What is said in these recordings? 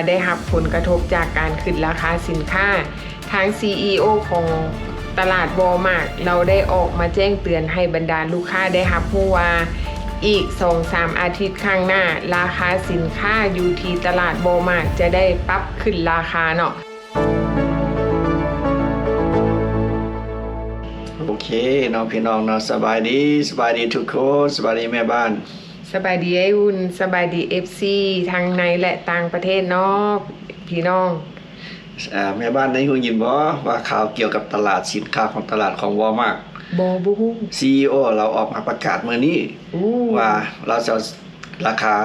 ໄດ້ຮັບຜົນກະທົບຈາກການຂຶ້ນລາຄາສິນຄ້າ. ທາງ ຊີອີໂອ ຂອງຕະຫຼາດ Walmart ລາວໄດ້ອອກມາແຈ້ງເຕືອນໃຫ້ບັນດາລູກຄ້າໄດ້ຮັບຮູ້ວ່າ ອີກສອງສາມອາທິດຂ້າງໜ້າ ລາຄາສິນຄ້າຢູ່ທີ່ຕະຫຼາດ Walmart ຈະໄດ້ປັບຂຶ້ນລາຄາເນາະ. ໂອເຄເນາະ ພີ່ນ້ອງເນາະ, ສະບາຍດີ, ສະບາຍດີທຸກຄົນ, ສະບາຍດີແມ່ບ້ານ. ສະບາຍດີອ້າຍອຸ່ນ, ສະບາຍດີເອັຟຊີທັງໃນ ແລະ ຕ່າງປະເທດເນາະ ພີ່ນ້ອງ. ເອີ ແມ່ບ້ານໄດ້ຮູ້ຍິນບໍ່ວ່າຂ່າວກ່ຽວກັບຕະຫຼາດສິນຄ້າຂອງຕະຫຼາດຂອງ Walmart? ບໍ່, ບໍ່ຮູ້. ຊີອີໂອ ລາວອອກມາປະກາດມື້ນີ້ ໂອ້ ວ່າລາວຈະລາຄາ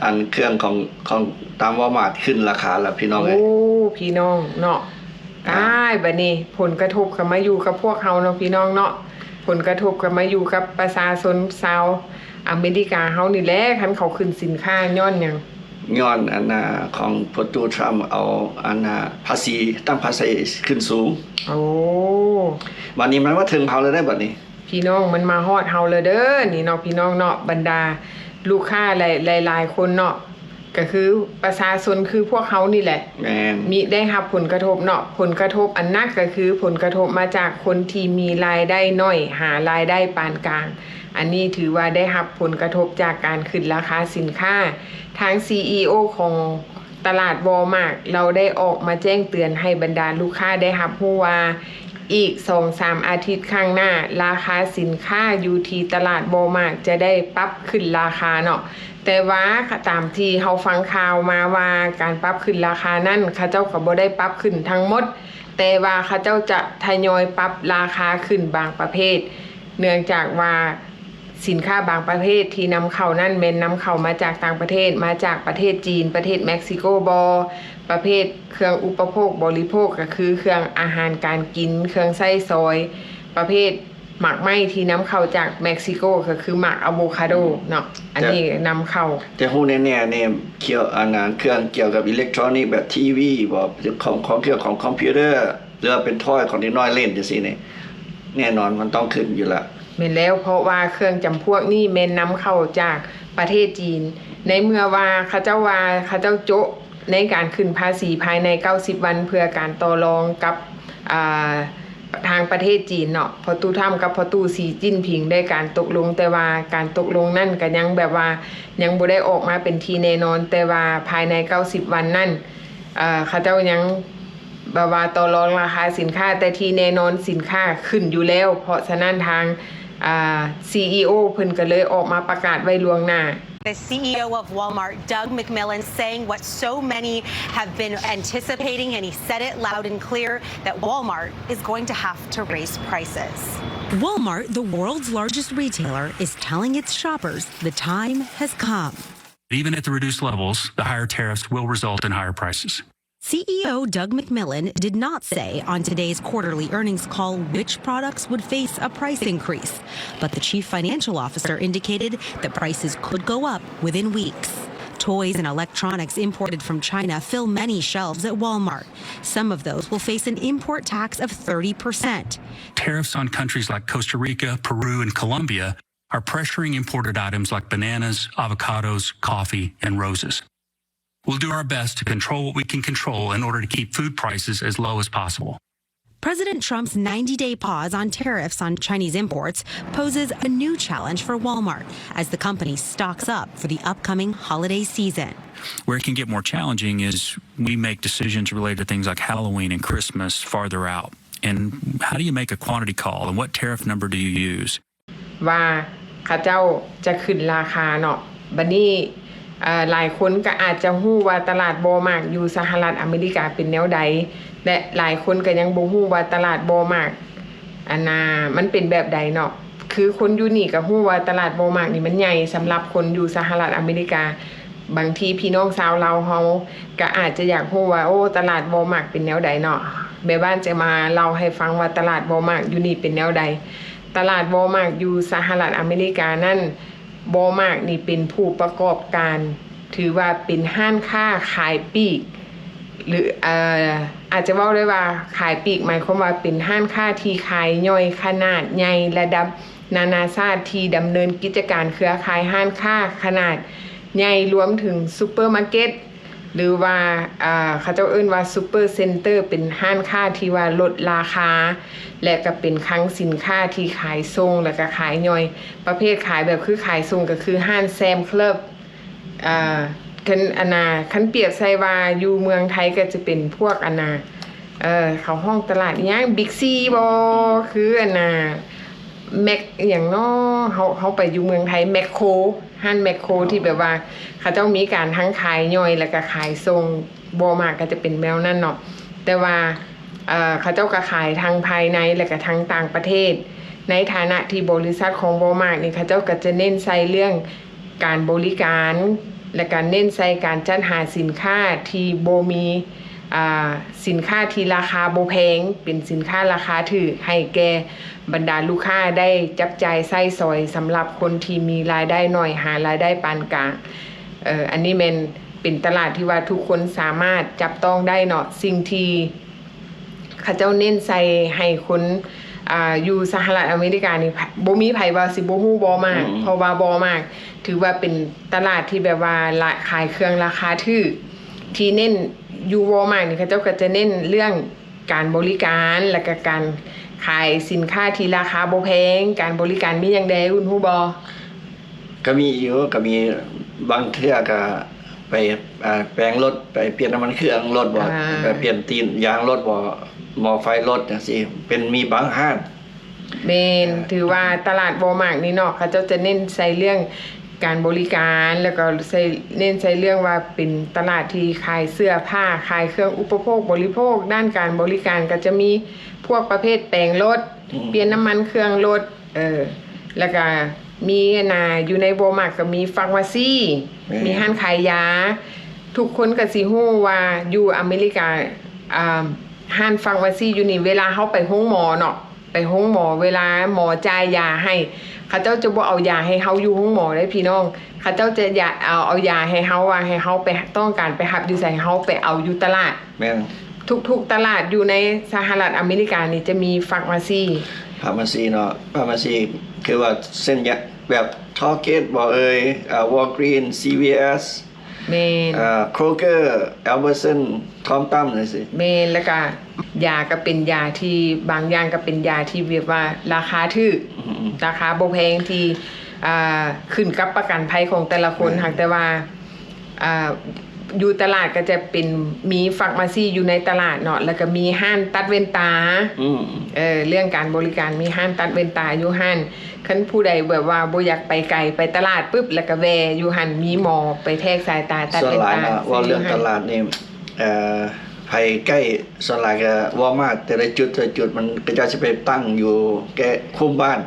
ອັນ ເຄື່ອງຂອງ ຂອງຕາມ Walmart ຂຶ້ນລາຄາແລ້ວ ພີ່ນ້ອງເອີຍ. ໂອ້ ພີ່ນ້ອງເນາະ. ອ່າ ຕາຍ ບັດນີ້ຜົນກະທົບກໍມາຢູ່ກັບພວກເຮົາເນາະ ພີ່ນ້ອງເນາະ, ຜົນກະທົບກໍມາຢູ່ກັບປະຊາຊົນຊາວອາເມລິກາເຮົານີ້ແຫຼະ. ຄັນເຂົາຂຶ້ນສິນຄ້າຍ້ອນຫຍັງ? ຍ້ອນອັນນ່າ ຂອງພໍ່ຕູ້ທຣຳເອົາອັນນ່າ ພາສີ ຕັ້ງພາສີຂຶ້ນສູງ. ໂອ້ ບັດນີ້ມັນມາເຖິງເຮົາແລ້ວເດ້ ບັດນີ້ ພີ່ນ້ອງ, ມັນມາຮອດເຮົາແລ້ວເດີນີ້ເນາະ ພີ່ນ້ອງເນາະ. ບັນດາລູກຄ້າຫຼາຍ ຫຼາຍໆຄົນເນາະ ກໍຄືປະຊາຊົນຄືພວກເຮົານີ້ແຫຼະ ແມ່ນ ມີ ໄດ້ຮັບຜົນກະທົບເນາະ. ຜົນກະທົບອັນໜັກກໍຄືຜົນກະທົບມາຈາກຄົນທີ່ມີລາຍໄດ້ໜ້ອຍ ຫາລາຍໄດ້ປານກາງ. ອັນນີ້ຖືວ່າໄດ້ຮັບຜົນກະທົບຈາກການຂຶ້ນລາຄາສິນຄ້າ. ທາງ ຊີອີໂອ ຂອງຕະຫຼາດ Walmart ລາວໄດ້ອອກມາແຈ້ງເຕືອນໃຫ້ບັນດາລູກຄ້າໄດ້ຮັບຮູ້ວ່າ ອີກສອງສາມອາທິດຂ້າງໜ້າ ລາຄາສິນຄ້າຢູ່ທີ່ຕະຫຼາດ Walmart ຈະໄດ້ປັບຂຶ້ນລາຄາເນາະ. ແຕ່ວ່າຕາມທີ່ເຮົາຟັງຂ່າວມາວ່າ ການປັບຂຶ້ນລາຄານັ້ນ ເຂົາເຈົ້າກໍບໍ່ໄດ້ປັບຂຶ້ນທັງໝົດ, ແຕ່ວ່າເຂົາເຈົ້າຈະທະຍອຍປັບລາຄາຂຶ້ນບາງປະເພດ ເນື່ອງຈາກວ່າ ສິນຄ້າບາງປະເພດທີ່ນຳເຂົ້ານັ້ນແມ່ນນຳເຂົ້າມາຈາກຕ່າງປະເທດ, ມາຈາກປະເທດຈີນ, ປະເທດເມັກຊິໂກບໍ, ປະເພດເຄື່ອງອຸປະໂພກບໍລິໂພກ ກໍຄືເຄື່ອງອາຫານການກິນ, ເຄື່ອງໃຊ້ສອຍ, ປະເພດໝາກໄມ້ທີ່ນຳເຂົ້າຈາກເມັກຊິໂກ ກໍຄືໝາກອາໂວຄາໂດເນາະ, ອັນນີ້ນຳເຂົ້າ. ແຕ່ຮູ້ແນ່ໆນີ້ ກ່ຽວ ອັນນັ້ນ ເຄື່ອງກ່ຽວກັບອີເລັກໂທຣນິກ ແບບທີວີບໍ ຂອງ ຂອງເຄື່ອງຂອງຄອມພິວເຕີ ຫຼືວ່າເປັນທອຍຂອງເດັກນ້ອຍຫຼິ້ນຈັ່ງຊີ້ນີ້ ແນ່ນອນມັນຕ້ອງຂຶ້ນຢູ່ລະ. ແມ່ນແລ້ວ, ເພາະວ່າເຄື່ອງຈຳພວກນີ້ແມ່ນນຳເຂົ້າຈາກປະເທດຈີນ. ໃນເມື່ອວ່າເຂົາເຈົ້າວ່າເຂົາເຈົ້າໂຈະໃນການຂຶ້ນພາສີພາຍໃນເກົ້າສິບວັນ ເພື່ອການຕໍ່ລອງກັບ ອ່າ ທາງປະເທດຈີນເນາະ, ພໍ່ຕູ້ທຣຳກັບພໍ່ຕູ້ສີຈິ້ນຜິງໄດ້ການຕົກລົງ, ແຕ່ວ່າການຕົກລົງນັ້ນກໍຍັງແບບວ່າຍັງບໍ່ໄດ້ອອກມາເປັນທີ່ແນ່ນອນ, ແຕ່ວ່າພາຍໃນເກົ້າສິບວັນນັ້ນ ເຂົາເຈົ້າຍັງ ແບບວ່າຕໍ່ລອງລາຄາສິນຄ້າ, ແຕ່ທີ່ແນ່ນອນສິນຄ້າຂຶ້ນຢູ່ແລ້ວ. ເພາະສະນັ້ນທາງ ອ່າ ຊີອີໂອ ເພິ່ນກໍເລີຍອອກມາປະກາດໄວ້ລ່ວງໜ້າ. The CEO of Walmart, Doug McMillon, saying what so many have been anticipating, and he said it loud and clear, that Walmart is going to have to raise prices. Walmart, the world's largest retailer, is telling its shoppers the time has come. Even at the reduced levels, the higher tariffs will result in higher prices. CEO Doug McMillon did not say on today's quarterly earnings call which products would face a price increase, but the chief financial officer indicated that prices could go up within weeks. Toys and electronics imported from China fill many shelves at Walmart. Some of those will face an import tax of thirty percent. Tariffs on countries like Costa Rica, Peru, and Colombia are pressuring imported items like bananas, avocados, coffee, and roses. We'll do our best to control what we can control in order to keep food prices as low as possible. President Trump's ninety-day pause on tariffs on Chinese imports poses a new challenge for Walmart as the company stocks up for the upcoming holiday season. Where it can get more challenging is we make decisions related to things like Halloween and Christmas farther out. And how do you make a quantity call, and what tariff number do you use? ວ່າເຂົາເຈົ້າຈະຂຶ້ນລາຄາເນາະ. ບັດນີ້ ເອີ ຫຼາຍຄົນກໍອາດຈະຮູ້ວ່າຕະຫຼາດ Walmart ຢູ່ສະຫະລັດອາເມລິກາເປັນແນວໃດ ແລະ ຫຼາຍຄົນກໍຍັງບໍ່ຮູ້ວ່າຕະຫຼາດ Walmart ອັນນ່າ ມັນເປັນແບບໃດເນາະ. ຄືຄົນຢູ່ນີ້ກໍຮູ້ວ່າຕະຫຼາດ Walmart ນີ້ມັນໃຫຍ່ສຳລັບຄົນຢູ່ສະຫະລັດອາເມລິກາ. ບາງທີພີ່ນ້ອງຊາວລາວເຮົາກໍອາດຈະຢາກຮູ້ວ່າ ໂອ້ ຕະຫຼາດ Walmart ເປັນແນວໃດເນາະ. ແມ່ບ້ານຈະມາເລົ່າໃຫ້ຟັງວ່າຕະຫຼາດ Walmart ຢູ່ນີ້ເປັນແນວໃດ. ຕະຫຼາດ Walmart ຢູ່ສະຫະລັດອາເມລິການັ້ນ Walmart ນີ້ເປັນຜູ້ປະກອບການ ຖືວ່າເປັນຮ້ານຄ້າຂາຍປີກ ຫຼື ເອີ ອາດຈະເວົ້າໄດ້ວ່າຂາຍປີກ ໝາຍຄວາມວ່າເປັນຮ້ານຄ້າທີ່ຂາຍຍ່ອຍຂະໜາດໃຫຍ່ລະດັບນານາຊາດ ທີ່ດຳເນີນກິດຈະການເຄືອຂ່າຍຮ້ານຄ້າຂະໜາດໃຫຍ່ ລວມເຖິງຊຸບເປີມາເກັດ ຫຼືວ່າ ເຂົາເຈົ້າເອີ້ນວ່າ Super Center ເປັນຮ້ານຄ້າທີ່ວ່າລົດລາຄາ ແລະ ກໍເປັນຄັງສິນຄ້າທີ່ຂາຍສົ່ງ ແລະ ກໍຂາຍຍ່ອຍ. ປະເພດຂາຍແບບຄືຂາຍສົ່ງກໍຄືຮ້ານ Sam's Club ເອີ ຄັນ ອັນນ່າ ຄັນປຽບໃສ່ວ່າຢູ່ເມືອງໄທກໍຈະເປັນພວກ ອັນນ່າ ເອີ ເຂົາຮ້ອງຕະຫຼາດອີ່ຫຍັງ Big C ບໍ ຄື ອັນນ່າ ແມັກ ອີ່ຫຍັງເນາະ ເຮົາ ເຮົາໄປຢູ່ເມືອງໄທ ແມັກໂຄ ຮ້ານແມັກໂຄ ອໍ ທີ່ແບບວ່າເຂົາເຈົ້າມີການທັງຂາຍຍ່ອຍ ແລະກະຂາຍສົ່ງ. Walmart ກໍຈະເປັນແນວນັ້ນເນາະ ແຕ່ວ່າ ເອີ ເຂົາເຈົ້າກໍຂາຍທັງພາຍໃນ ແລະກະທັງຕ່າງປະເທດ. ໃນຖານະທີ່ບໍລິສັດຂອງ Walmart ນີ້ ເຂົາເຈົ້າກໍຈະເນັ້ນໃສ່ເລື່ອງ ການບໍລິການ ແລະກະເນັ້ນໃສ່ການຈັດຫາສິນຄ້າທີ່ບໍ່ມີ ອ່າ ສິນຄ້າທີ່ລາຄາບໍ່ແພງ ເປັນສິນຄ້າລາຄາຖືກ ໃຫ້ແກ່ບັນດາລູກຄ້າໄດ້ຈັບຈ່າຍໃຊ້ສອຍ ສຳລັບຄົນທີ່ມີລາຍໄດ້ໜ້ອຍ ຫາລາຍໄດ້ປານກາງ. ເອີ ອັນນີ້ແມ່ນເປັນຕະຫຼາດທີ່ວ່າທຸກຄົນສາມາດຈັບຕ້ອງໄດ້ເນາະ. ສິ່ງທີ່ ເຂົາເຈົ້າເນັ້ນໃສ່ໃຫ້ຄົນ ອ່າ ຢູ່ສະຫະລັດອາເມລິການີ້ ບໍ່ມີໃຜວ່າຊິບໍ່ຮູ້ Walmart ອືມ ເພາະວ່າ Walmart ຖືວ່າເປັນຕະຫຼາດທີ່ແບບວ່າລະ ຂາຍເຄື່ອງລາຄາຖືກ ທີ່ເນັ້ນຢູ່ Walmart ນີ້ ເຂົາເຈົ້າກໍຈະເນັ້ນເລື່ອງການບໍລິການ ແລະກະການຂາຍສິນຄ້າທີ່ລາຄາບໍ່ແພງ. ການບໍລິການມີຫຍັງແດ່ ອຸ່ນຮູ້ບໍ່? ກໍມີຢູ່ ກໍມີ ບາງເທື່ອກໍໄປ ອ່າ ແປງລົດ ໄປປ່ຽນນ້ຳມັນເຄື່ອງລົດບໍ ອ່າ ໄປປ່ຽນຕີນຢາງລົດບໍ ໝໍ້ໄຟລົດຈັ່ງຊີ້ ເປັນມີບາງຮ້ານ. ແມ່ນ ອ່າ ຖືວ່າຕະຫຼາດ Walmart ນີ້ເນາະ ເຂົາເຈົ້າຈະເນັ້ນໃສ່ເລື່ອງການບໍລິການ ແລ້ວກໍໃສ່ ເນັ້ນໃສ່ເລື່ອງວ່າເປັນຕະຫຼາດທີ່ຂາຍເສື້ອຜ້າ ຂາຍເຄື່ອງອຸປະໂພກບໍລິໂພກ. ດ້ານການບໍລິການກໍຈະມີພວກປະເພດແປງລົດ ອືມ ປ່ຽນນ້ຳມັນເຄື່ອງລົດ ເອີ ແລ້ວກະມີ ອັນນ່າ ຢູ່ໃນ Walmart ກໍມີ pharmacy ແມ່ນ ມີຮ້ານຂາຍຢາ. ທຸກຄົນກໍຊິຮູ້ວ່າຢູ່ອາເມລິກາ ອ່າ ຮ້ານ pharmacy ຢູ່ນີ້ ເວລາເຮົາໄປໂຮງໝໍເນາະ ໄປໂຮງໝໍ ເວລາໝໍຈ່າຍຢາໃຫ້ ເຂົາເຈົ້າຈະບໍ່ເອົາຢາໃຫ້ເຮົາຢູ່ໂຮງໝໍເດ້ພີ່ນ້ອງ. ເຂົາເຈົ້າຈະຢາ ເອົາ ເອົາຢາໃຫ້ເຮົາວ່າ ໃຫ້ເຮົາໄປ ຕ້ອງການໄປຮັບຢູ່ໃສ ໃຫ້ເຮົາໄປເອົາຢູ່ຕະຫຼາດ. ແມ່ນ ທຸກໆຕະຫຼາດຢູ່ໃນສະຫະລັດອາເມລິການີ້ຈະມີ pharmacy. Pharmacy ເນາະ pharmacy ຄືວ່າເຊັ່ນ ແບບ Target ບໍເອີຍ ອ່າ Walgreens CVS ແມ່ນ ອ່າ Kroger Albertsons Tom Thum ຈັ່ງຊີ້. ແມ່ນ ແລ້ວກະຢາກໍເປັນຢາທີ່ ບາງຢ່າງກໍເປັນຢາທີ່ແບບວ່າລາຄາຖືກ ອືມໆ ລາຄາບໍ່ແພງ ທີ່ ອ່າ ຂຶ້ນກັບປະກັນໄພຂອງແຕ່ລະຄົນ. ແມ່ນ ຫາກແຕ່ວ່າ ອ່າ ຢູ່ຕະຫຼາດກໍຈະເປັນ ມີ pharmacy ຢູ່ໃນຕະຫຼາດເນາະ ແລ້ວກໍມີຮ້ານຕັດແວ່ນຕາ ອືມ ເອີ ເລື່ອງການບໍລິການ ມີຮ້ານຕັດແວ່ນຕາຢູ່ຫັ້ນ. ຄັນຜູ້ໃດແບບວ່າບໍ່ຢາກໄປໄກ ໄປຕະຫຼາດປຶບ ແລ້ວກໍແວ່ຢູ່ຫັ້ນ ມີໝໍໄປແທກສາຍຕາ ຕັດແວ່ນຕາ. ສ່ວນຫຼາຍເນາະ ເວົ້າເລື່ອງຕະຫຼາດນີ້ ເອີ ໃຜໃກ້ ສ່ວນຫຼາຍກໍ Walmart ແຕ່ລະຈຸດ ແຕ່ລະຈຸດ ມັນ ເຂົາເຈົ້າຊິໄປຕັ້ງຢູ່ແກ້ຄຸ້ມບ້ານ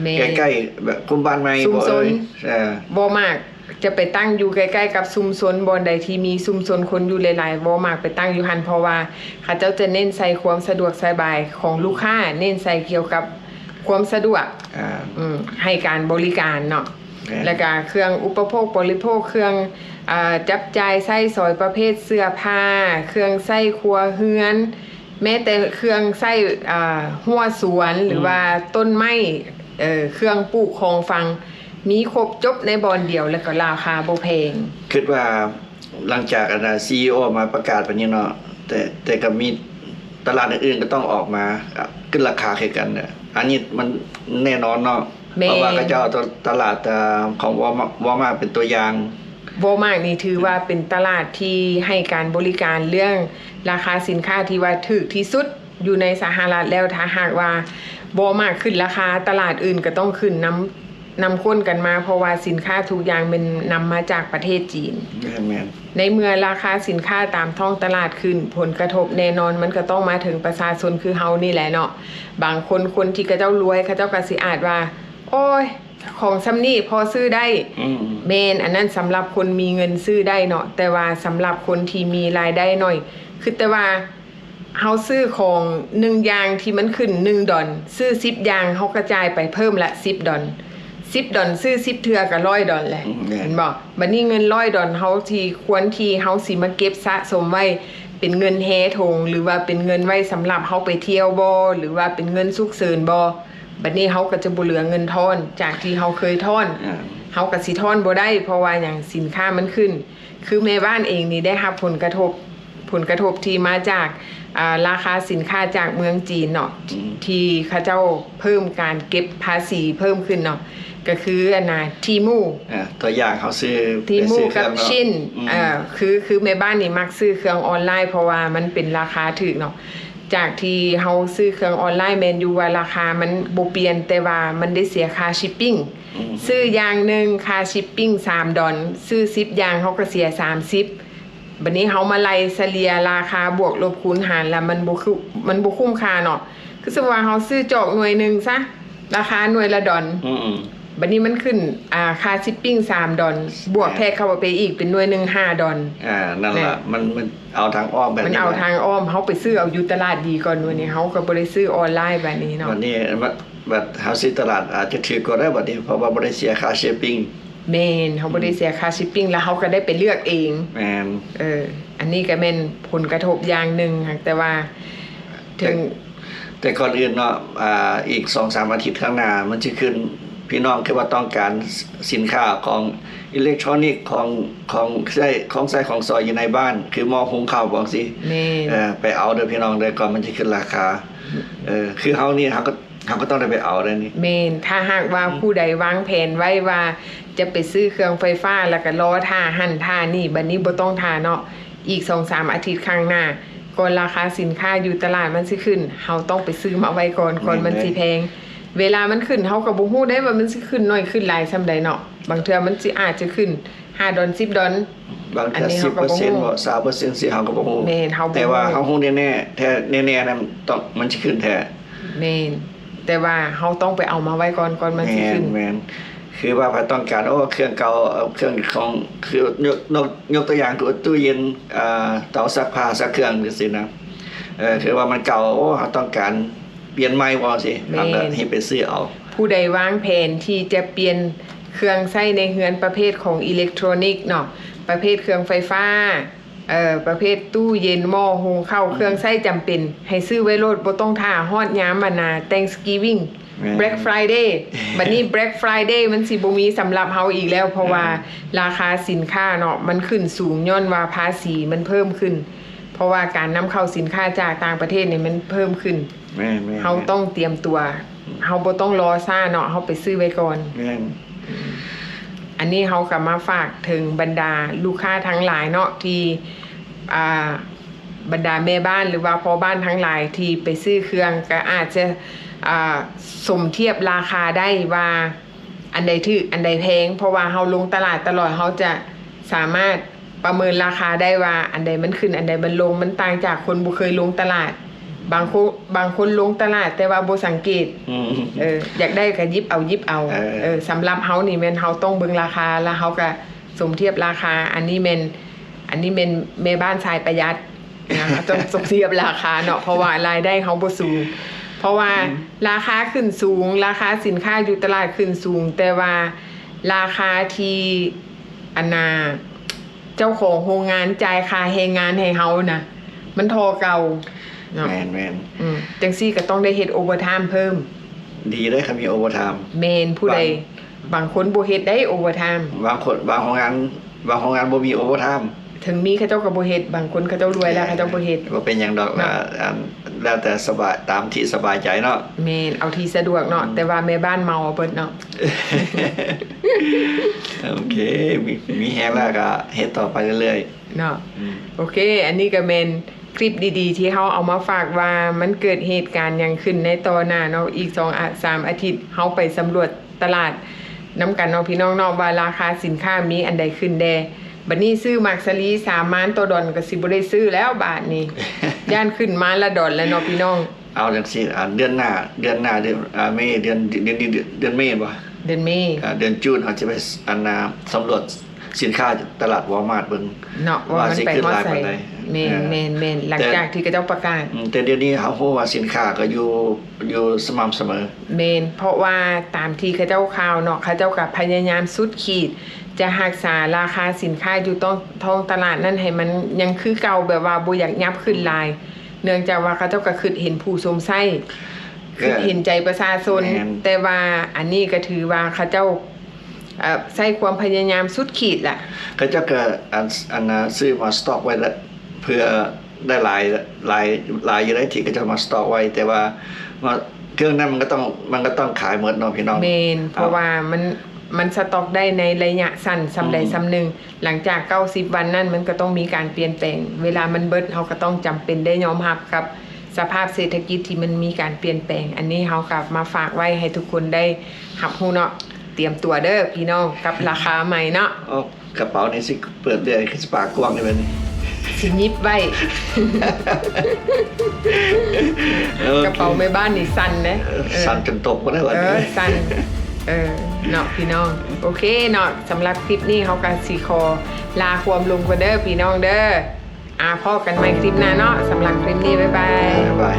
ແມ່ນ ໃກ້ໆ ແບບຄຸ້ມບ້ານໃໝ່ ຊຸມຊົນ ບໍ່ເອີຍ ເອີ Walmart ຈະໄປຕັ້ງຢູ່ໃກ້ໆກັບຊຸມຊົນ ບ່ອນໃດທີ່ມີຊຸມຊົນຄົນຢູ່ຫຼາຍໆ Walmart ໄປຕັ້ງຢູ່ຫັ້ນ ເພາະວ່າເຂົາເຈົ້າຈະເນັ້ນໃສ່ຄວາມສະດວກສະບາຍຂອງລູກຄ້າ ເນັ້ນໃສ່ກ່ຽວກັບຄວາມສະດວກ ອ່າ ອືມ ໃຫ້ການບໍລິການເນາະ ແມ່ນ ແລ້ວກະເຄື່ອງອຸປະໂພກບໍລິໂພກ ເຄື່ອງ ອ່າ ຈັບຈ່າຍໃຊ້ສອຍ ປະເພດເສື້ອຜ້າ ເຄື່ອງໃຊ້ຄົວເຮືອນ ແມ້ແຕ່ເຄື່ອງໃຊ້ ອ່າ ຮົ້ວສວນ ອືມ ຫຼືວ່າຕົ້ນໄມ້ ເອີ ເຄື່ອງປູກຂອງຝັງ ມີຄົບຈົບໃນບ່ອນດຽວ ແລ້ວກໍລາຄາບໍ່ແພງ. ຄິດວ່າຫຼັງຈາກ ອັນນ່າ ຊີອີໂອ ມາປະກາດແບບນີ້ເນາະ ແຕ່ ແຕ່ກໍມີຕະຫຼາດອື່ນໆກໍຕ້ອງອອກມາຂຶ້ນລາຄາຄືກັນນະ ອັນນີ້ມັນແນ່ນອນເນາະ. ແມ່ນ ເພາະວ່າເຂົາເຈົ້າເອົາຕະຫຼາດ ເອີ ຂອງ Walmart ເປັນຕົວຢ່າງ. Walmart ນີ້ຖືວ່າເປັນຕະຫຼາດທີ່ໃຫ້ການບໍລິການເລື່ອງລາຄາສິນຄ້າທີ່ວ່າຖືກທີ່ສຸດຢູ່ໃນສະຫະລັດແລ້ວ. ຖ້າຫາກວ່າ Walmart ຂຶ້ນລາຄາ ຕະຫຼາດອື່ນກໍຕ້ອງຂຶ້ນນຳ ນຳຂົນກັນມາ ເພາະວ່າສິນຄ້າທຸກຢ່າງແມ່ນນຳມາຈາກປະເທດຈີນ. ແມ່ນໆ ໃນເມື່ອລາຄາສິນຄ້າຕາມທ້ອງຕະຫຼາດຂຶ້ນ ຜົນກະທົບແນ່ນອນມັນກໍຕ້ອງມາເຖິງປະຊາຊົນຄືເຮົານີ້ແຫຼະເນາະ. ບາງຄົນ ຄົນທີ່ເຂົາເຈົ້າລວຍ ເຂົາເຈົ້າກໍຊິອາດວ່າ ໂອ້ຍ ຂອງສ່ຳນີ້ພໍຊື້ໄດ້. ອືມ ແມ່ນ ອັນນັ້ນສຳລັບຄົນມີເງິນຊື້ໄດ້ເນາະ ແຕ່ວ່າສຳລັບຄົນທີ່ມີລາຍໄດ້ໜ້ອຍ ຄືແຕ່ວ່າເຮົາຊື້ຂອງໜຶ່ງຢ່າງທີ່ມັນຂຶ້ນໜຶ່ງດອນ ຊື້ສິບຢ່າງ ເຮົາກໍຈ່າຍໄປເພີ່ມລະສິບດອນ ສິບດອນ ຊື້ສິບເທື່ອກໍຮ້ອຍດອນແຫຼະ. ອືມ ແມ່ນ ແມ່ນບໍ່? ບັດນີ້ເງິນຮ້ອຍດອນ ເຮົາທີ່ ຄວນທີ່ເຮົາຊິມາເກັບສະສົມໄວ້ເປັນເງິນແຮ່ຖົງ ຫຼືວ່າເປັນເງິນໄວ້ສຳລັບເຮົາໄປທ່ຽວບໍ ຫຼືວ່າເປັນເງິນສຸກເສີນບໍ? ບັດນີ້ເຮົາກໍຈະບໍ່ເຫຼືອເງິນທ້ອນຈາກທີ່ເຮົາເຄີຍທ້ອນ. ອ່າ ເຮົາກໍຊິຖອນບໍ່ໄດ້ ເພາະວ່າຫຍັງ? ສິນຄ້າມັນຂຶ້ນ. ຄືແມ່ບ້ານເອງນີ້ໄດ້ຮັບຜົນກະທົບ, ຜົນກະທົບທີ່ມາຈາກ ອ່າ ລາຄາສິນຄ້າຈາກເມືອງຈີນເນາະ ອືມ ທີ່ເຂົາເຈົ້າເພີ່ມການເກັບພາສີເພີ່ມຂຶ້ນເນາະ ກໍຄືອັນນ່າ Temu ອ່າ ຕົວຢ່າງເຮົາຊື້ Temu ໄປຊື້ເຄື່ອງເນາະ ກັບ Shein ອືມ ເອີ ຄື ຄືແມ່ບ້ານນີ້ມັກຊື້ເຄື່ອງອອນລາຍ ເພາະວ່າມັນເປັນລາຄາຖືກເນາະ. ຈາກທີ່ເຮົາຊື້ເຄື່ອງອອນລາຍ ແມ່ນຢູ່ວ່າລາຄາມັນບໍ່ປ່ຽນ ແຕ່ວ່າມັນໄດ້ເສຍຄ່າ shipping ອືມ ຊື້ຢ່າງໜຶ່ງຄ່າ shipping ສາມດອນ ຊື້ສິບຢ່າງເຮົາກໍເສຍສາມສິບ. ບັດນີ້ເຮົາມາໄລ່ສະເລ່ຍລາຄາບວກລົບຄູນຫານລະ ມັນບໍ່ຄື ມັນບໍ່ຄຸ້ມຄ່າເນາະ. ຄືສົມມຸດວ່າເຮົາຊື້ຈອກໜ່ວຍໜຶ່ງຊະ ລາຄາໜ່ວຍລະດອນ ອືມໆ ບັດນີ້ມັນຂຶ້ນ ອ່າ ຄ່າ shipping ສາມດອນ ບວກ ແມ່ນ ແທັກເຂົ້າໄປອີກເປັນໜ່ວຍໜຶ່ງຫ້າດອນ. ອ່າ ນັ້ນລະ ແມ່ນ ມັນ ມັນເອົາທາງອ້ອມແບບນີ້ ມັນເອົາທາງອ້ອມ ເຮົາໄປຊື້ເອົາຢູ່ຕະຫຼາດດີກ່ອນ. ບັດນີ້ເຮົາກໍບໍ່ໄດ້ຊື້ອອນລາຍບັດນີ້ເນາະ ບັດນີ້ ບັດ ບັດເຮົາຊື້ຕະຫຼາດອາດຈະຖືກກວ່າໄດ້ບັດນີ້ ເພາະວ່າບໍ່ໄດ້ເສຍຄ່າ shipping. ແມ່ນ ເຮົາບໍ່ໄດ້ເສຍຄ່າ shipping ແລ້ວເຮົາກໍໄດ້ໄປເລືອກເອງ. ແມ່ນ ເອີ ອັນນີ້ກໍແມ່ນຜົນກະທົບຢ່າງໜຶ່ງ ແຕ່ວ່າເຖິງ ແຕ່ ແຕ່ກ່ອນອື່ນເນາະ ອ່າ ອີກສອງສາມອາທິດຂ້າງໜ້າມັນຊິຂຶ້ນ ພີ່ນ້ອງຄືວ່າຕ້ອງການສິນຄ້າຂອງອີເລັກໂທຣນິກ ຂອງ ຂອງໃຊ້ ຂອງໃຊ້ຂອງສອຍຢູ່ໃນບ້ານ ຄືໝໍ້ຫຸງເຂົ້າ ຈັ່ງຊີ້ ແມ່ນ ເອີ ໄປເອົາເດີພີ່ນ້ອງເດີ ກ່ອນມັນຊິຂຶ້ນລາຄາ. ເອີ ຄືເຮົານີ້ ເຮົາກໍ ເຮົາກໍຕ້ອງໄດ້ໄປເອົາໄດ້ນີ້. ແມ່ນ ຖ້າຫາກວ່າ ອືມ ຜູ້ໃດວາງແຜນໄວ້ວ່າຈະໄປຊື້ເຄື່ອງໄຟຟ້າ ແລ້ວກໍລໍຖ້າຫັ້ນຖ້ານີ້ ບັດນີ້ບໍ່ຕ້ອງຖ້າເນາະ. ອີກສອງສາມອາທິດຂ້າງໜ້າ ກ່ອນລາຄາສິນຄ້າຢູ່ຕະຫຼາດມັນຊິຂຶ້ນ ເຮົາຕ້ອງໄປຊື້ມາໄວ້ກ່ອນ ກ່ອນມັນຊິແພງ. ແມ່ນເລີຍ ເວລາມັນຂຶ້ນ ເຮົາກໍບໍ່ຮູ້ໄດ້ວ່າມັນຊິຂຶ້ນໜ້ອຍຂຶ້ນຫຼາຍສ່ຳໃດເນາະ. ບາງເທື່ອມັນຊິ ອາດຈະຂຶ້ນຫ້າດອນ ສິບດອນ ບາງເທື່ອສິບເປີເຊັນບໍ ຊາວເປີເຊັນ ຊີ້ ເຮົາກໍບໍ່ຮູ້. ແມ່ນ ເຮົາບໍ່ຮູ້ ແຕ່ວ່າເຮົາຮູ້ແນ່ໆ ແທ້ແນ່ໆນັ້ນ ຕ້ອງ ມັນຊິຂຶ້ນແທ້. ແມ່ນ ແຕ່ວ່າເຮົາຕ້ອງໄປເອົາມາໄວ້ກ່ອນ ກ່ອນມັນຊິຂຶ້ນ. ແມ່ນໆ ຄືວ່າໃຜຕ້ອງການ ໂອ້ ເຄື່ອງເກົ່າ ເຄື່ອງຂອງ ຄື ຍົກ ຍົກ ຍົກຕົວຢ່າງຄືຕູ້ເຢັນ ອ່າ ເຕົາຊັກຜ້າ ຊັກເຄື່ອງ ຈັ່ງຊີ້ນະ ເອີ ຄືວ່າມັນເກົ່າ ໂອ້ ເຮົາຕ້ອງການ ປ່ຽນໃໝ່ບໍ່ ຈັ່ງຊີ້ ແມ່ນ ເຮົາກໍເຮັດໄປຊື້ເອົາ. ຜູ້ໃດວາງແຜນທີ່ຈະປ່ຽນເຄື່ອງໃຊ້ໃນເຮືອນປະເພດຂອງອີເລັກໂທຣນິກເນາະ ປະເພດເຄື່ອງໄຟຟ້າ ເອີ ປະເພດຕູ້ເຢັນ ໝໍ້ຫຸງເຂົ້າ ອືມ ເຄື່ອງໃຊ້ຈຳເປັນ ໃຫ້ຊື້ໄວ້ໂລດ ບໍ່ຕ້ອງຖ້າຮອດຍາມ ອັນນ່າ Thanksgiving ແມ່ນ Black Friday. ບັດນີ້ Black Friday ມັນຊິບໍ່ມີສຳລັບເຮົາອີກແລ້ວ ເພາະວ່າ ແມ່ນ ລາຄາສິນຄ້າເນາະ ມັນຂຶ້ນສູງ ຍ້ອນວ່າພາສີມັນເພີ່ມຂຶ້ນ ເພາະວ່າການນຳເຂົ້າສິນຄ້າຈາກຕ່າງປະເທດນີ້ມັນເພີ່ມຂຶ້ນ. ແມ່ນໆໆ ເຮົາຕ້ອງຕຽມຕົວ ອືມ ເຮົາບໍ່ຕ້ອງລໍຊ້າເນາະ ເຮົາໄປຊື້ໄວ້ກ່ອນ. ແມ່ນ ອັນນີ້ເຮົາກໍມາຝາກເຖິງບັນດາລູກຄ້າທັງຫຼາຍເນາະ ທີ່ ອ່າ ບັນດາແມ່ບ້ານ ຫຼືວ່າພໍ່ບ້ານທັງຫຼາຍທີ່ໄປຊື້ເຄື່ອງ ກໍອາດຈະ ອ່າ ສົມທຽບລາຄາໄດ້ວ່າ ອັນໃດຖືກ ອັນໃດແພງ ເພາະວ່າເຮົາລົງຕະຫຼາດຕະຫຼອດ ເຮົາຈະສາມາດປະເມີນລາຄາໄດ້ວ່າ ອັນໃດມັນຂຶ້ນ ອັນໃດມັນລົງ ມັນຕ່າງຈາກຄົນບໍ່ເຄີຍລົງຕະຫຼາດ. ບາງຄົນ ບາງຄົນລົງຕະຫຼາດແຕ່ວ່າບໍ່ສັງເກດ ອືມ ເອີ ຢາກໄດ້ກໍຫຍິບເອົາ ຫຍິບເອົາ ເອີ ເອີ ສຳລັບເຮົານີ້ແມ່ນເຮົາຕ້ອງເບິ່ງລາຄາ ແລ້ວເຮົາກໍສົມທຽບລາຄາ. ອັນນີ້ແມ່ນ ອັນນີ້ແມ່ນແມ່ບ້ານສາຍປະຢັດ ນະ ເຮົາຕ້ອງສົມທຽບລາຄາເນາະ ເພາະວ່າລາຍໄດ້ເຮົາບໍ່ສູງ ເພາະວ່າ ອືມ ລາຄາຂຶ້ນສູງ ລາຄາສິນຄ້າຢູ່ຕະຫຼາດຂຶ້ນສູງ ແຕ່ວ່າລາຄາທີ່ ອັນນ່າ ເຈົ້າຂອງໂຮງງານຈ່າຍຄ່າແຮງງານໃຫ້ເຮົານະ ມັນທໍ່ເກົ່າເນາະ. ແມ່ນໆ ອືມ ຈັ່ງຊີ້ກໍຕ້ອງໄດ້ເຮັດໂອເວີທາມເພີ່ມ. ດີເດ້ ຄັນມີໂອເວີທາມ. ແມ່ນ ຜູ້ໃດ ບາງ ບາງຄົນບໍ່ເຮັດໄດ້ໂອເວີທາມ. ບາງຄົນ ບາງໂຮງງານ ບາງໂຮງງານບໍ່ມີໂອເວີທາມ. ເຖິງມີເຂົາເຈົ້າກໍບໍ່ເຮັດ ບາງຄົນເຂົາເຈົ້າລວຍແລ້ວ ເອີ ເຂົາເຈົ້າບໍ່ເຮັດ. ບໍ່ເປັນຫຍັງດອກ ເນາະ ອາ ອັນ ແລ້ວແຕ່ສະບາຍ ຕາມທີ່ສະບາຍໃຈເນາະ. ແມ່ນ ເອົາທີ່ສະດວກເນາະ ອືມ ແຕ່ວ່າແມ່ບ້ານເມົາເອົາເບິດເນາະ. ໂອເຄ ມີ ມີແຮງແລ້ວກໍເຮັດຕໍ່ໄປເລື້ອຍໆ ເນາະ. ອືມ ໂອເຄ ອັນນີ້ກໍແມ່ນຄລິບດີໆ ທີ່ເຮົາເອົາມາຝາກວ່າມັນເກີດເຫດການຫຍັງຂຶ້ນໃນຕໍ່ໜ້າເນາະ. ອີກສອງອາ ສາມອາທິດເຮົາໄປສຳຫຼວດ ຕະຫຼາດນຳກັນເນາະ ພີ່ນ້ອງເນາະ ວ່າລາຄາສິນຄ້າມີອັນໃດຂຶ້ນແດ່. ບັດນີ້ຊື້ໝາກສາລີສາມມານຕໍ່ດອນກໍຊິບໍ່ໄດ້ຊື້ແລ້ວບາດນີ້ ຢ້ານຂຶ້ນມາລະດອນແລ້ວເນາະ ພີ່ນ້ອງ. ເອົາຈັ່ງຊີ້ ອ່າ ເດືອນໜ້າ ເດືອນໜ້າ ເດືອນ ອ່າ ເມ ເດືອນ ເດືອນ ເດືອນ ເດືອນເມບໍ່? ເດືອນເມ ອ່າ ເດືອນຈູນເຮົາຈະໄປ ອັນນ່າ ສຳຫຼວດສິນຄ້າຕະຫຼາດວອລມາດເບິ່ງເນາະ ວ່າ ວ່າມັນ ຊິ ໄປ ຂຶ້ນ ຮອດ ຫຼາຍ ໃສ ປານໃດ. ແມ່ນ ເອີ ແມ່ນ ແມ່ນ ຫຼັງຈາກທີ່ເຂົາເຈົ້າປະກາດ. ອືມ ແຕ່ດຽວນີ້ເຮົາຮູ້ວ່າສິນຄ້າກໍຢູ່ ຢູ່ສະໝ່ຳສະເໝີ. ແມ່ນ ເພາະວ່າຕາມທີ່ເຂົາເຈົ້າຂ່າວເນາະ ເຂົາເຈົ້າກໍພະຍາຍາມສຸດຂີດ ຈະຮັກສາລາຄາສິນຄ້າຢູ່ຕ້ອງ ທ້ອງຕະຫຼາດນັ້ນໃຫ້ມັນຍັງຄືເກົ່າ ແບບວ່າບໍ່ຢາກຫຍັບຂຶ້ນຫຼາຍ ເນື່ອງຈາກວ່າເຂົາເຈົ້າກໍຄິດເຫັນຜູ້ຊົມໃຊ້ ຄິດເຫັນໃຈປະຊາຊົນ. ແມ່ນ ແຕ່ວ່າອັນນີ້ກໍຖືວ່າເຂົາເຈົ້າ ເອີ ໃຊ້ຄວາມພະຍາຍາມສຸດຂີດລະ. ເຂົາເຈົ້າກໍອັນ ອັນນ່າ ຊື້ມາສະຕັອກໄວ້ລະ ເພື່ອໄດ້ຫຼາຍ ຫຼາຍ ຫຼາຍຢູ່ໃດທີ່ເຂົາເຈົ້າມາສະຕັອກໄວ້ ແຕ່ວ່າມາ ເຄື່ອງນັ້ນມັນກໍຕ້ອງ ມັນກໍຕ້ອງຂາຍໝົດເນາະພີ່ນ້ອງ. ແມ່ນ ເພາະວ່າມັນ ມັນສະຕັອກໄດ້ໃນໄລຍະສັ້ນສ່ຳໃດສ່ຳໜຶ່ງ. ຫຼັງຈາກເກົ້າສິບວັນນັ້ນ ມັນກໍຕ້ອງມີການປ່ຽນແປງ. ເວລາມັນເບິດ ເຮົາກໍຕ້ອງຈຳເປັນໄດ້ຍອມຮັບກັບສະພາບເສດຖະກິດທີ່ມັນມີການປ່ຽນແປງ. ອັນນີ້ເຮົາກໍມາຝາກໄວ້ໃຫ້ທຸກຄົນໄດ້ຮັບຮູ້ເນາະ. ຕຽມຕົວເດີພີ່ນ້ອງ ກັບລາຄາໃໝ່ເນາະ. ໂອ້ ກະເປົານີ້ຊິເປີດເລື້ອຍ ຄືຊິປາກກວ້າງເດບັດນີ້ ຊິຫຍິບໄວ້. ໂອເຄ ກະເປົາແມ່ບ້ານນີ້ສັ່ນເດ້. ເອີ ເອີ ສັ່ນຈົນຕົກບໍ່ໄດ້ບັດນີ້. ເອີ ສັ່ນ ເອີ ເນາະພີ່ນ້ອງ. ໂອເຄເນາະ ສຳລັບຄລິບນີ້ເຮົາກໍຊິຂໍລາຄວາມລົງກ່ອນເດີພີ່ນ້ອງເດີ. ອາ ພໍ້ກັນໃໝ່ຄລິບໜ້າເນາະ. ສຳລັບຄລິບນີ້ ບາຍບາຍ ບາຍບາຍ.